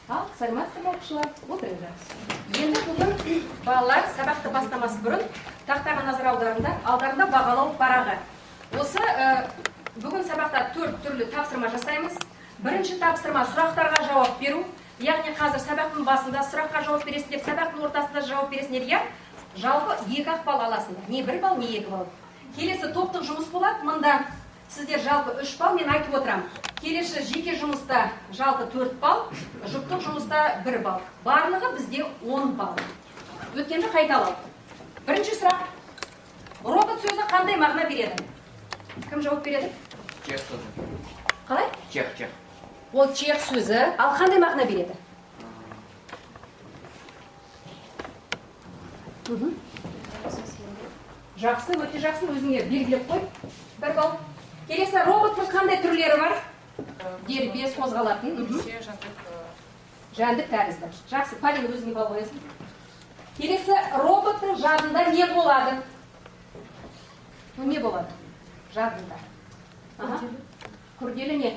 Ал, саламатсыздар ма, оқушылар? Отырыңдар. Енді бүгін, балалар, сабақты бастамас бұрын тақтаға назар аударыңдар. Алдарында бағалау парағы. Осы бүгін сабақта төрт түрлі тапсырма жасаймыз. Бірінші тапсырма — сұрақтарға жауап беру. Яғни қазір сабақтың басында сұраққа жауап бересіңдер, сабақтың ортасында жауап бересіңдер, иә? Жалпы 2-ақ балл аласыңдар. Не 1 балл, не 2 балл. Келесі топтық жұмыс болады. Мында сіздер жалпы 3 балл, мен айтып отырамын. Келесі жеке жұмыста жалпы 4 балл, жұптық жұмыста 1 балл. Барлығы бізде 10 балл. Өткенді қайталау. Бірінші сұрақ. Робот сөзі қандай мағына береді? Кім жауап береді? Чех сөзі. Қалай? Чех, чех. Ол чех сөзі, ал қандай мағына береді? Жақсы, өте жақсы, өзіңе белгілеп қой. 1 балл. Келесі, роботтың қандай түрлері бар? Дербес қозғалатын. Жәндік. Жәндік тәрізді. Жақсы, Полина, өзіңе балл қоясың. Келесі, роботтың жадында не болады? Ну, не болады? Жадында. Аха. Күрделі не?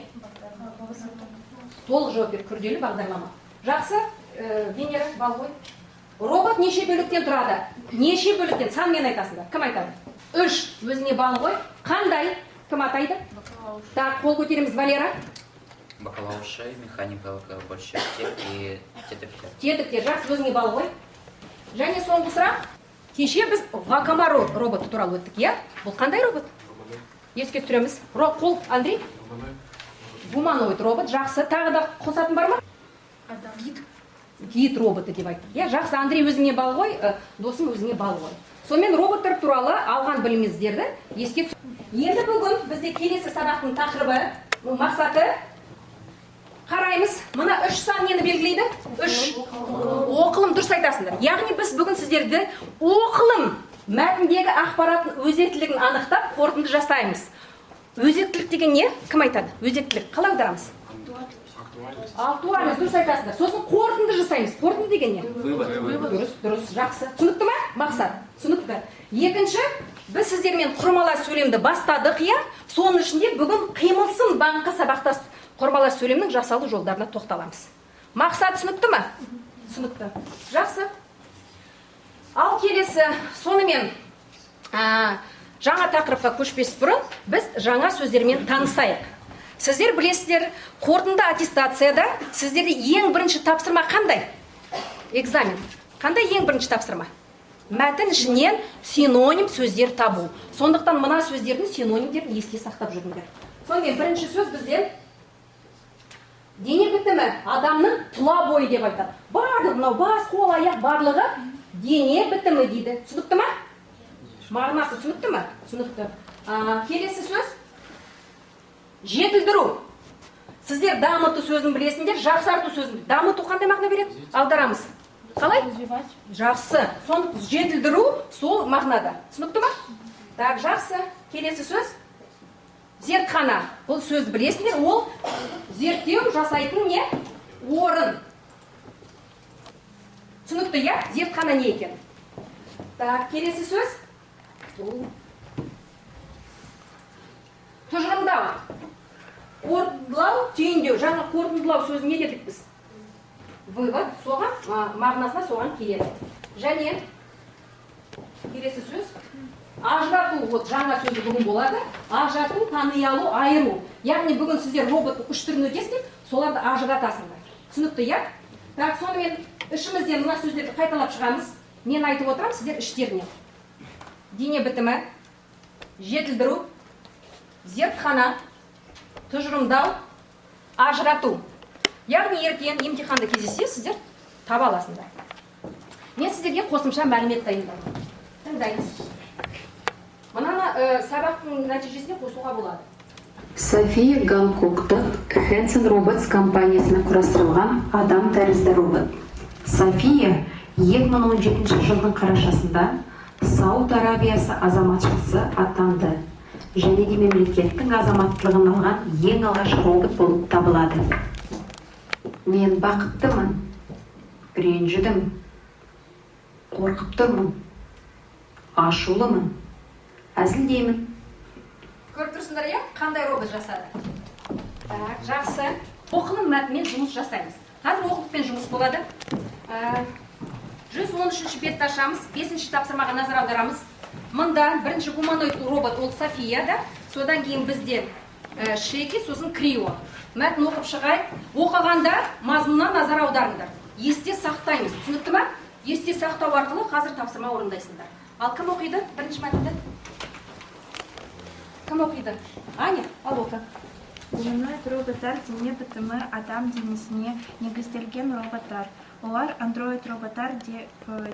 Толық жауап бер, күрделі бағдарлама. Жақсы, Венера, балл қой. Робот неше бөліктен тұрады? Неше бөліктен? Санмен айтасыңдар. Кім айтады? Үш. Өзіңе балл қой. Қандай? Кім атайды? Так, қол көтереміз, Валера. Бакалаушы, механикалық бөлшектер и тетіктер. Тетіктер, жақсы, өзіңе балл қой. Және соңғы сұрақ. Кеше біз Вакамаро роботы туралы өттік, иә? Бұл қандай робот? Еске түсіреміз. Қол, Андрей? Гуманоид робот, жақсы. Тағы да қосатын бар ма? Гид. Гид роботы деп айттық. Иә, жақсы, Андрей, өзіңе балл қой, досым, өзіңе балл қой. Сонымен, роботтар туралы алған біліміңіздерді еске. Енді бүгін бізде келесі сабақтың тақырыбы, мақсаты қараймыз. Мына үш сан нені белгілейді? Үш. Оқылым, дұрыс айтасыңдар. Яғни біз бүгін сіздерді оқылым мәтіндегі ақпараттың өзектілігін анықтап, қорытынды жасаймыз. Өзектілік деген не? Кім айтады? Өзектілік қалай аударамыз? Актуальность, дұрыс айтасыңдар. Сосын қорытынды жасаймыз. Қорытынды деген не? Вывод. Дұрыс, дұрыс, жақсы. Түсінікті ма? Мақсат түсінікті. Екінші, біз сіздермен құрмалас сөйлемді бастадық, иә? Соның ішінде бүгін қимылсын бағыңқы сабақтас құрмалас сөйлемнің жасалу жолдарына тоқталамыз. Мақсат түсінікті ма? Түсінікті, жақсы. Ал келесі, сонымен жаңа тақырыпқа көшпес бұрын біз жаңа сөздермен танысайық. Сіздер білесіздер, қорытынды аттестацияда сіздерде ең бірінші тапсырма қандай? Экзамен қандай ең бірінші тапсырма? Мәтін ішінен синоним сөздер табу. Сондықтан мына сөздердің синонимдерін есте сақтап жүріңдер. Сонымен, бірінші сөз бізде дене бітімі, адамның тұла бойы деп айтады. Барлығы, мынау бас, қол, аяқ, барлығы дене бітімі дейді. Түсінікті ма? Мағынасы түсінікті ма? Түсінікті. Келесі сөз жетілдіру. Сіздер дамыту сөзін білесіңдер, жақсарту сөзін. Дамыту қандай мағына береді? Аударамыз қалай? Развивать. Жақсы. Соны жетілдіру сол мағынада. Түсінікті ма? Так, жақсы. Келесі сөз зертхана. Бұл сөзді білесіңдер, ол зерттеу жасайтын не? Орын. Түсінікті, иә? Зертхана не екен? Так, келесі сөз бұл тұжырымдау, қорытындылау, түйіндеу. Жаңа қорытындылау сөзін не дедік біз? Вывод. Соған мағынасына соған келеді. Және келесі сөз ажырату. Вот жаңа сөзі бүгін болады: ажырату, тани алу, айыру. Яғни бүгін сіздер роботтың үш түрін өтесіңдер, соларды ажыратасыңдар. Түсінікті, иә? Так, сонымен, ішімізден мына сөздерді қайталап шығамыз. Мен айтып отырамын, сіздер іштерінен. Дене бітімі, жетілдіру, зертхана, тұжырымдау, ажырату. Яғни ертең емтиханда кездессе, сіздер таба аласыңдар. Мен сіздерге қосымша мәлімет дайындадым, тыңдаймыз. Мынаны сабақтың нәтижесіне қосуға болады. София Гонконгтық Hanson Robots компаниясына құрастырылған адам тәрізді робот. София 2017 жылдың қарашасында Сауд Арабиясы азаматшасы атанды және де мемлекеттің азаматтылығын алған ең алғашқы робот болып табылады. Мен бақыттымын, ренжідім, қорқып тұрмын, ашулымын, әзілдеймін. Көріп тұрсыңдар, иә, қандай робот жасады? Так, жақсы. Оқылым мәтінмен жұмыс жасаймыз. Қазір оқулықпен жұмыс болады. 113-ші бетті ашамыз, 5-ші тапсырмаға назар аударамыз. Мында бірінші гуманоид робот ол София да, содан кейін бізде Шеки, сосын Крио. Мәтін оқып шығайық. Оқығанда мазмұнына назар аударыңдар. Есте сақтаймыз. Түсінікті ма? Есте сақтау арқылы қазір тапсырма орындайсыңдар. Ал кім оқиды бірінші мәтінді? Кім оқиды? Аня, ал оқы. Гуманоид роботтар дене бітімі адам денесіне негізделген роботтар. Олар андроид роботтар деп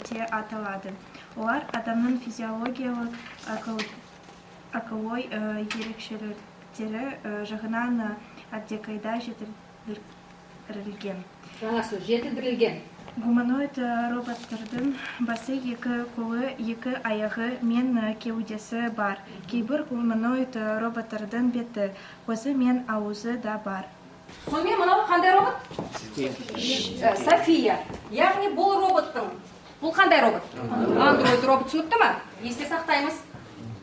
те аталады. Олар адамның физиологиялық ақыл-ой ерекшеліктері жағынан әлдеқайда жетілдірілген. Жаңа сөз, жетілдірілген. Гуманоид роботтардың басы, екі қолы, екі аяғы мен кеудесі бар. Кейбір гуманоид роботтардың беті, көзі мен аузы да бар. Сонымен, мынау қандай робот? София. Яғни бұл роботтың, бұл қандай робот? Андроид робот, түсінікті ма? Есте сақтаймыз.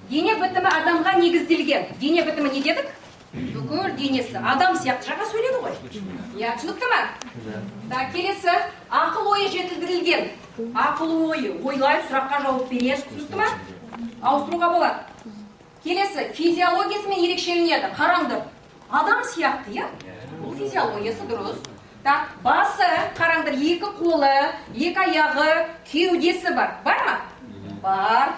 Дене бітімі адамға негізделген. Дене бітімі не дедік? Бүкіл денесі адам сияқты, жаңа сөйледі ғой. Иә, түсінікті ма? Так, келесі, ақыл ойы жетілдірілген. Ақыл ойы, ойлайды, сұраққа жауап береді, түсінікті ма? Ауыстыруға болады. Келесі, физиологиясымен ерекшеленеді. Қараңдар, адам сияқты, иә? Бұл физиологиясы дұрыс. Так, басы, қараңдар, екі қолы, екі аяғы, кеудесі бар. Бар ма? Бар.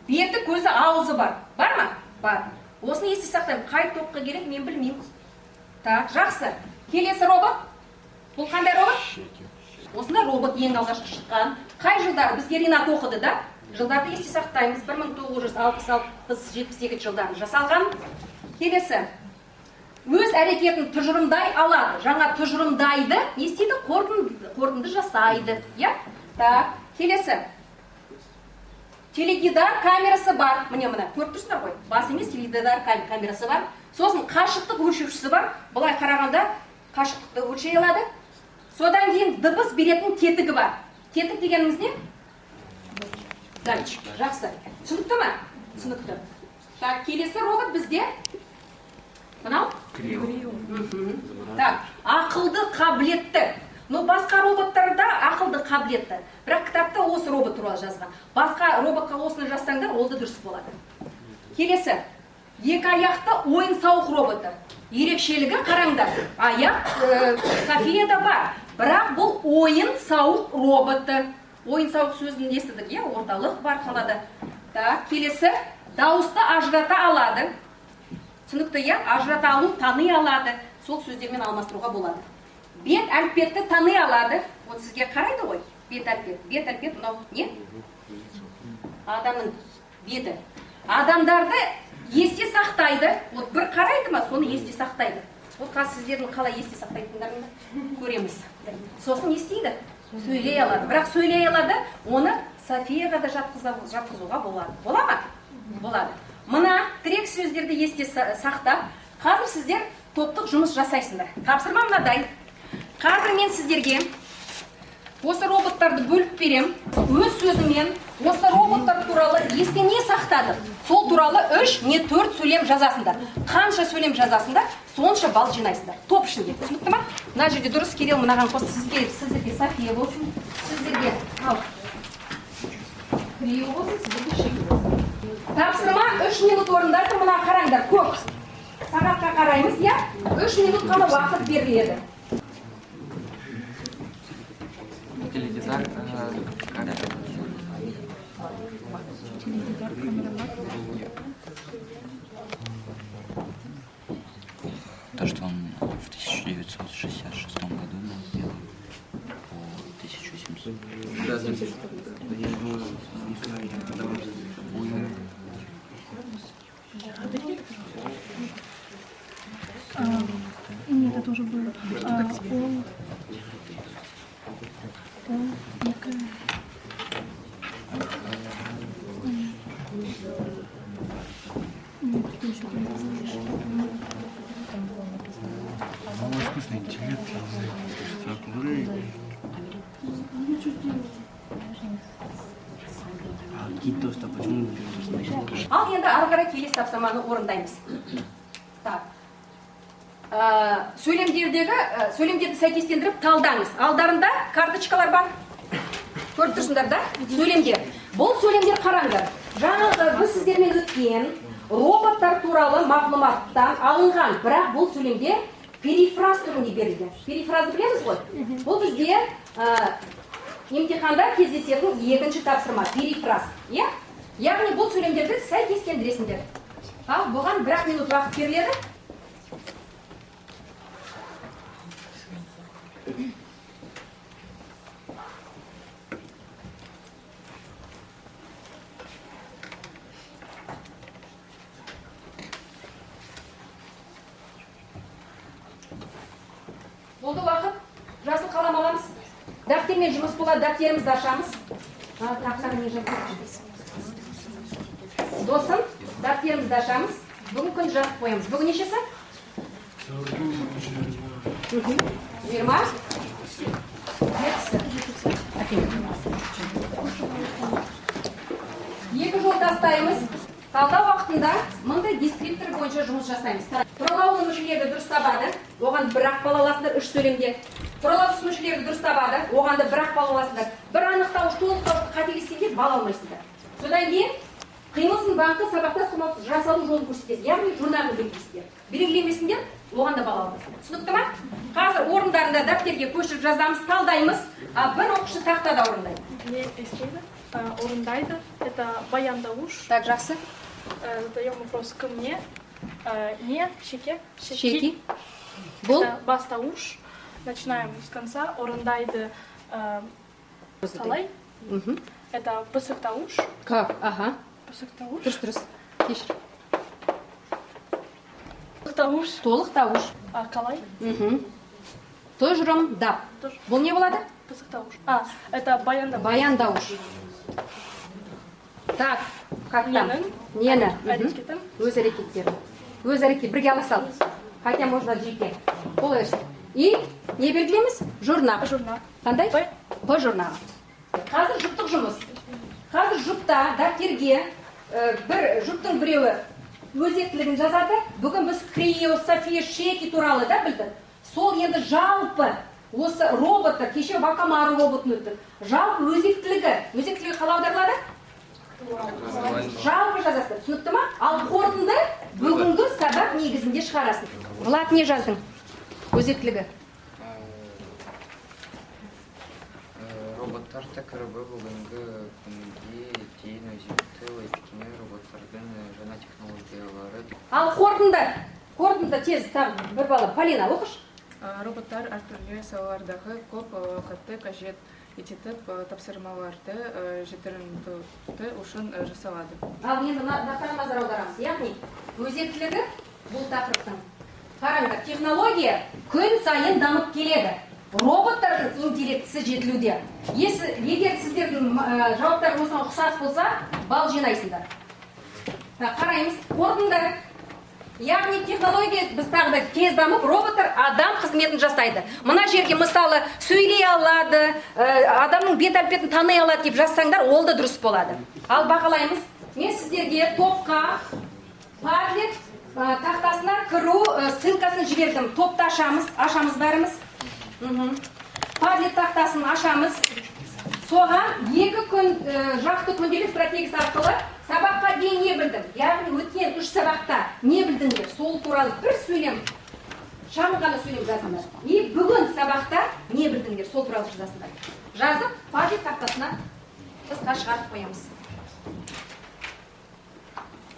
Беті, көзі, аузы бар. Бар ма? Бар. Осыны есте сақтаймын. Қай топқа керек, мен білмеймін. Так, жақсы. Келесі робот. Бұл қандай робот? Осындай робот ең алғашқы шыққан. Қай жылдары? Бізге Ринат оқыды да. Жылдарды есте сақтаймыз. 1960-72 жылдары жасалған. Келесі. Өз әрекетін тұжырымдай алады. Жаңа тұжырымдайды. Не істейді? Қорытынды жасайды. Иә? Так, келесі. Теледидар камерасы бар. Міне, міне, көріп тұрсыңдар ғой. Бас емес, теледидар камерасы бар. Сосын қашықтық өлшеушісі бар. Былай қарағанда қашықтықты өлшей алады. Содан кейін дыбыс беретін тетігі бар. Тетік дегеніміз не? Датчик. Жақсы. Түсінікті ма? Түсінікті. Так, келесі робот бізде мынау? Мхм. Так, ақылды, қабілетті. Но басқа роботтарда ақылды, қабілетті. Бірақ кітапта осы робот туралы жазған. Басқа роботқа осыны жазсаңдар, ол да дұрыс болады. Келесі. Екі аяқты ойын сауық роботы. Ерекшелігі қараңдар. Аяқ Софияда бар. Бірақ бұл ойын сауық роботы. Ойын сауық сөзін естідік, иә? Орталық бар қалада. Так, келесі, дауысты ажырата алады. Түсінікті, иә? Ажырата алу, тани алады. Сол сөздермен алмастыруға болады. Бет әлпетті тани алады. Вот сізге қарайды ғой. Бет әлпет. Бет әлпет мынау не? Адамның беті. Адамдарды есте сақтайды. Вот бір қарайды ма, соны есте сақтайды. Вот қазір сіздердің қалай есте сақтайтындарыңды көреміз. Сосын не істейді? Сөйлей алады. Бірақ сөйлей алады, оны Софияға да жатқызуға болады. Бола ма? Болады. Мына тірек сөздерді есте сақтап, қазір сіздер топтық жұмыс жасайсыңдар. Тапсырма мынадай. Қазір мен сіздерге осы роботтарды бөліп берем. Өз сөзімен осы роботтар туралы есте не сақтадық, сол туралы 3 не 4 сөйлем жазасыңдар. Қанша сөйлем жазасыңдар, сонша балл жинайсыңдар. Топ ішінде. Түсінікті ма? Мына жерде дұрыс, Кирилл, мынаған қос. Сізге, сіздерге София болсын, сіздерге ал Крио болсын, сіздерге Шеки болсын. Тапсырма 3 минут орындайсың. Мына қараңдар, көк сағатқа қараймыз, иә? 3 минут қана уақыт беріледі. Теледидар, камера. Теледидар камера бар. То, что он в 1966 году был сделан по 1700. Я думаю, не знаю, я когда уже умер. Нет, это уже было. Он екі. Нет, тут еще не слышно. Ну, искусственный интеллект, я не знаю, что такое. А какие то, почему не берут? Ал енді ары қарай келесі тапсырманы орындаймыз. Так. Сөйлемдердегі сөйлемдерді сәйкестендіріп талдаңыз. Алдарында карточкалар бар. Көріп тұрсыңдар да? Сөйлемдер. Бұл сөйлемдер, қараңдар. Жаңағы біз сіздермен өткен роботтар туралы мағлұматтан алынған, бірақ бұл сөйлемде перифраз түрінде берілген. Перифразды білеміз ғой? Бұл бізде емтиханда кездесетін екінші тапсырма перифраз. Иә? Яғни бұл сөйлемдерді сәйкестендіресіңдер. Ал бұған бір-ақ минут уақыт беріледі. Болды уақыт. Жасыл қалам аламыз. Дәптермен жұмыс болады, дәптерімізді ашамыз. Тақтаны не жазып? Досым, дәптерімізді ашамыз. Бүгін күн жазып қоямыз. Бүгін нешесі? 27-сі. Екі жол тастаймыз. Талдау уақытында мындай дескриптор бойынша жұмыс жасаймыз. Туралаулы мүшелерді дұрыс табады, оған бір-ақ бал аласыңдар үш сөйлемде. Туралаусыз мүшелерді дұрыс табады, оған да бір-ақ бал аласыңдар. Бір анықтауыш, толықтауышты қателессеңдер, бал алмайсыңдар. Содан кейін қимылсын бағыты сабақтас қимылсыз жасалу жолын көрсетесіз, яғни жұрнағын белгілейсіздер. Белгілемесіңдер, оған да бал алмайсыңдар. Түсінікті ма? Қазір орындарында дәптерге көшіріп жазамыз, талдаймыз. Бір оқушы тақтада орындайды. Не істейді? Орындайды. Это баяндауыш. Так, жақсы. Задаем вопрос ко мне. Не, шеке. Шеки. Бұл? Бастауыш. Начинаем с конца. Орындайды қалай? Это пысықтауыш. Как? Ага. Пысықтауыш. Дұрыс, дұрыс. Кешір. Пысықтауыш. Толықтауыш. Қалай? Тұжырымдап. Бұл не болады? Пысықтауыш. Это баяндауыш. Баяндауыш. Так, как там? Ненің. Нені? Әрекетін. Өз әрекеттерін. Өз әрекет бірге ала сал. Хотя можно жеке. Қол берсін. И не белгілейміз? Жұрнақ. Жұрнақ. Қандай? П. П жұрнағы. Қазір жұптық жұмыс. Қазір жұпта дәптерге бір жұптың біреуі өзектілігін жазады. Бүгін біз Крио, София, Шеки туралы да білдік. Сол енді жалпы осы роботты, кеше Вакамару роботын өттік. Жалпы өзектілігі, өзектілігі қалай аударылады? Жалпы жазасыздар, түсінікті ма? Ал қорытынды бүгінгі сабақ негізінде шығарасың. Влад, не жаздың? Өзектілігі. Роботтар тақырыбы бүгінгі күнге дейін өзекті, өйткені роботтардың жаңа технологиялары. Ал қорытынды, қорытынды тез тағы бір бала. Полина, оқыш. Роботтар әртүрлі салалардағы көп уақытты қажет ететін тапсырмаларды жетілдіру үшін жасалады. Ал енді нақтыға назар аударамыз. Яғни өзектілігі бұл тақырыптың. Қараңдар, технология күн сайын дамып келеді. Роботтардың интеллектісі жетілуде. Егер сіздердің жауаптарыңыз осыған ұқсас болса, балл жинайсыңдар. Так, қараймыз. Қорытынды. Яғни технология біз тағы да тез дамып, роботтар адам қызметін жасайды. Мына жерге мысалы сөйлей алады, адамның бет әлпетін тани алады деп жазсаңдар, ол да дұрыс болады. Ал бағалаймыз. Мен сіздерге топқа Padlet тақтасына кіру ссылкасын жібердім. Топты ашамыз, ашамыз бәріміз. Padlet тақтасын ашамыз. Соған 2 күн жақты күнделік стратегиясы арқылы сабаққа дейін не білдім? Яғни өткен 3 сабақта не білдіңдер? Сол туралы бір сөйлем, шағын ғана сөйлем жазыңдар. И бүгін сабақта не білдіңдер? Сол туралы жазасыңдар. Жазып, Padlet тақтасына тысқа шығарып қоямыз.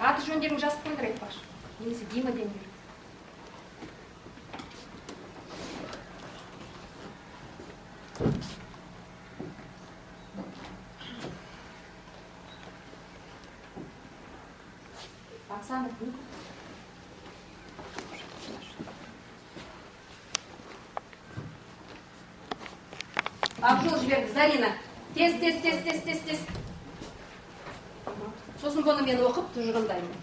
Аты жөндерін жазып қойыңдар айтпақшы. Немесе Дима деңдер. Оксана, Ақжол жіберді, Зарина. Тез, тез, тез, тез, тез, тез. Сосын бұны мен оқып тұжырымдаймын.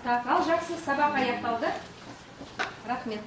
Так, ал жақсы, сабақ аяқталды. Рахмет.